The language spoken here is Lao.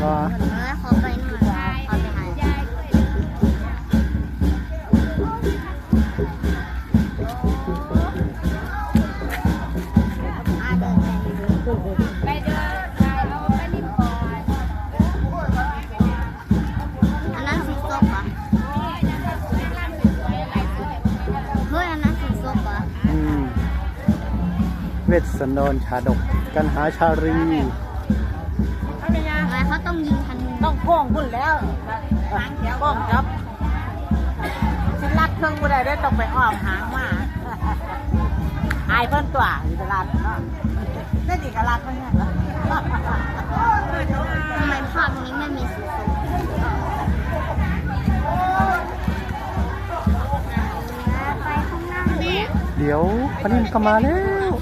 ເອີ ຂໍໄປໜ່ອຍ ຂໍໄປຫາ ອ່າ ເດີນໄປ ໄປເດີນ ໄປເອົາໄປລິ້ນກ່ອນ. ອັນນັ້ນສີສົບຫວາ? ເຮີ້ຍ ອັນນັ້ນສີສົບຫວາ? ອືມ ເວດສັນດອນຊາດົກ ກັນຫາຊາລີ. ເຂົາຕ້ອງຍິງທະນູ ຕ້ອງໂຄ້ງພຸ້ນແລ້ວ ໂຄ້ງກັບ ຊິລັດເຄິ່ງບໍ່ໄດ້ເດ້ ຕ້ອງໄປອ້ອມຫາງມາ. ອາຍເພິ່ນຕົວະ ຊິໄປລັດເນາະ ແຕ່ນີ້ກໍລັດເພິ່ນ. ທຳໄມພາບນີ້ມັນມີສີສົບ? ໄປຂ້າງໜ້ານີ້ ດຽວ ປານິນກໍມາແລ້ວ.